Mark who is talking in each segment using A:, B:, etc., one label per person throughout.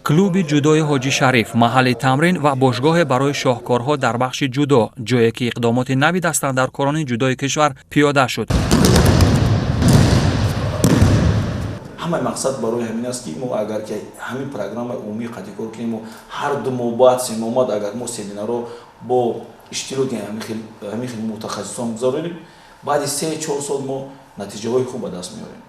A: Клуби ҷудои Ҳоҷи Шариф маҳалли тамрин ва бошгоҳе барои шоҳкорҳо дар бахши ҷудо, ҷое ки иқдомоти нави дастандаркорони ҷудои кишвар пиёда шуд.
B: Ҳамаи мақсад барои ҳамин аст, ки мо агар ки ҳамин программаи умумии қатъи кор кунем, мо ҳар 2 моҳ баъд, 3 моҳ баъд агар мо семинарҳо бо иштироки ҳамин хел мутахассисон гузаронем, баъди 3-4 сол мо натиҷаҳои хуб ба даст меорем.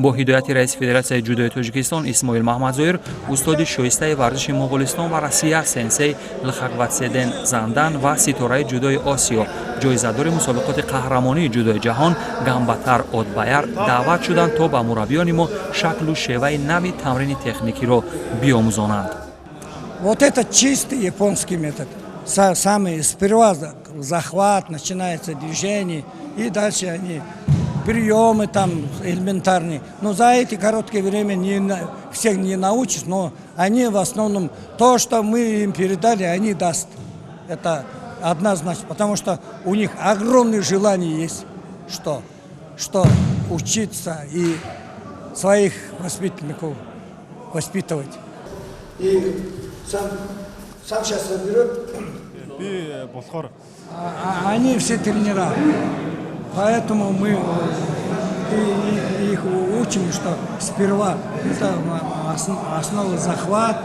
A: Бо ҳидояти раиси Федератсияи ҷудои Тоҷикистон Исмоил Маҳмадзоир, устоди шоистаи варзиши Моғулистон ва Россия, сенсей Лхагватседен Зандан ва ситораи ҷудои Осиё, ҷоизадори мусобиқоти қаҳрамонии ҷудои ҷаҳон Гамбатар Отбаяр даъват шуданд, то ба мураббиёни мо шаклу шеваи нави тамрини техникиро биомӯзонанд.
C: Вот это чистый японский метод. Самый сперва захват, начинается движение, и дальше они приемы там элементарные. Но за эти короткое время не, всех не научишь, но они в основном то, что мы им передали, они даст. Это однозначно, потому что у них огромное желание есть, что учиться и своих воспитанников воспитывать. И сам сейчас заберет. Они все тренера. Поэтому мы их учим, что сперва это основа захват,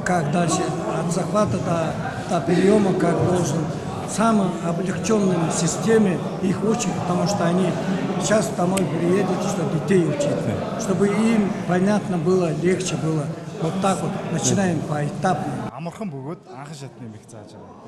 C: как дальше от захвата до приема, как должен. В самой облегченной системе их учим, потому что они сейчас домой приедут, чтобы детей учить, чтобы им понятно было, легче было. Вот так вот начинаем поэтапно.
D: Амархан бөгөөд анхан шатны юм их зааж байгаа.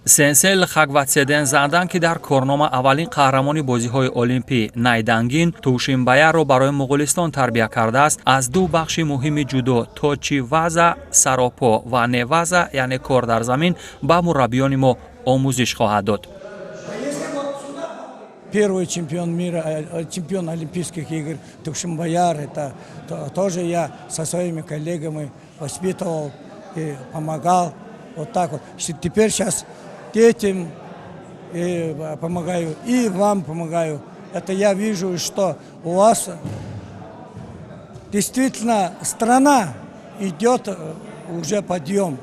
A: Сенсей Хагватседен Зандан, ки дар корнома аввалин қаҳрамони бозиҳои олимпӣ Найдангин Тушимбаяро барои Муғулистон тарбия кардааст, аз ду бахши муҳими ҷудо, точиваза саропо ва неваза, яъне кор дар замин, ба мураббиёни мо омӯзиш хоҳад дод.
C: Первый чемпион мира, чемпион Олимпийских игр Тукшимбаяр, это тоже я со своими коллегами воспитывал и помогал. Вот так вот. Теперь сейчас детям и помогаю, и вам помогаю. Это я вижу, что у вас действительно страна идет уже подъем.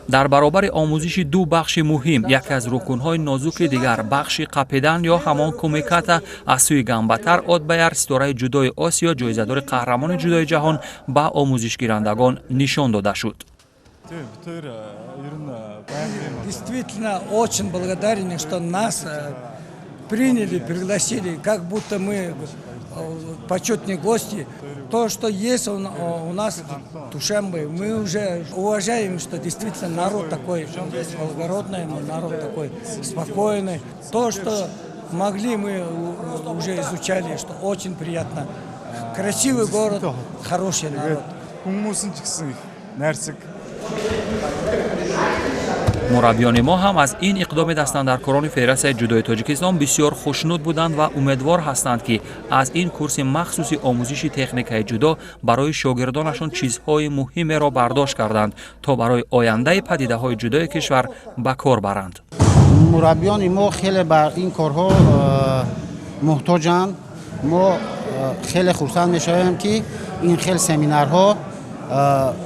A: Дар баробари омӯзиши ду бахши муҳим, яке аз рукунҳои нозуки дигар, бахши қапидан ё ҳамон кумиката, аз сӯи Гамбатар Отбаяр, ситораи ҷудои Осиё, ҷоизадори қаҳрамони ҷудои ҷаҳон, ба омӯзишгирандагон нишон дода шуд.
C: Действительно, очень благодарен, что нас приняли, пригласили, как будто мы почетные гости. То, что есть у нас в Душанбе, мы уже уважаем, что действительно народ такой благородный, народ такой спокойный. То, что могли, мы уже изучали, что очень приятно. Красивый город, хороший народ.
D: Хүмүүс нь ч гэсэн их найрсаг.
A: Мураббиёни мо ҳам аз ин иқдоми дастандаркорони Федератсияи ҷудои Тоҷикистон бисёр хушнуд буданд ва умедвор ҳастанд, ки аз ин курси махсуси омӯзиши техникаи ҷудо барои шогирдонашон чизҳои муҳимеро бардошт карданд, то барои ояндаи падидаҳои ҷудои кишвар ба кор баранд.
E: Мураббиёни мо хеле ба ин корҳо муҳтоҷанд. Мо хеле хурсанд мешавем, ки ин хел семинарҳо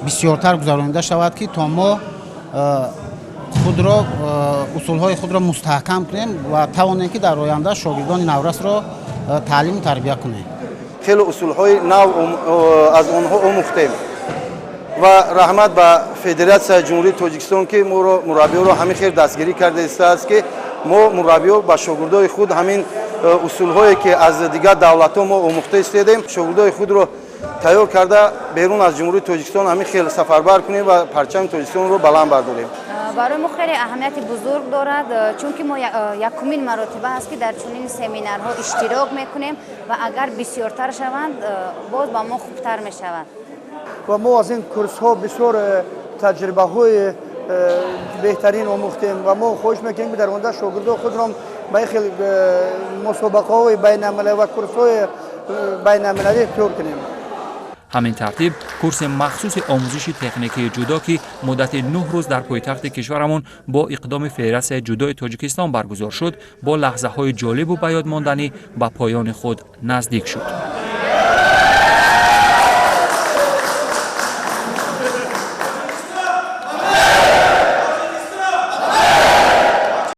E: бисёртар гузаронида шавад, ки то мо худро усулҳои худро мустаҳкам кунем ва тавонем, ки дар оянда шогирдони наврасро таълиму тарбия кунем.
F: Хеле усулҳои нав аз онҳо омӯхтем ва раҳмат ба Федератсияи Ҷумҳурии Тоҷикистон, ки моро, мураббиёро, ҳамин хел дастгирӣ карда истааст, ки мо, мураббиё, ба шогирдои худ ҳамин усулҳое, ки аз дигар давлатҳо мо омӯхта истедем, шогирдои худро тайёр карда, берун аз Ҷумҳурии Тоҷикистон ҳамин хел сафарбар кунем ва парчами Тоҷикистонро баланд бардорем.
G: Барои мо хеле аҳамияти бузург дорад, чунки мо якумин маротиба аст, ки дар чунин семинарҳо иштирок мекунем ва агар бисёртар шаванд, боз ба мо хубтар мешавад.
H: Ва мо аз ин курсҳо бисёр таҷрибаҳои беҳтарин омӯхтем ва мо хоҳиш мекунем, ки дар оянда шогирдои худро ба ин хел мусобиқаҳои байналмилалӣ ва курсҳои байналмилалӣ тайёр кунем.
A: Ҳамин тартиб, курси махсуси омӯзиши техникии ҷудо, ки муддати 9 рӯз дар пойтахти кишварамон бо иқдоми Федератсияи ҷудои Тоҷикистон баргузор шуд, бо лаҳзаҳои ҷолибу ба ёд монданӣ ба поёни худ наздик шуд.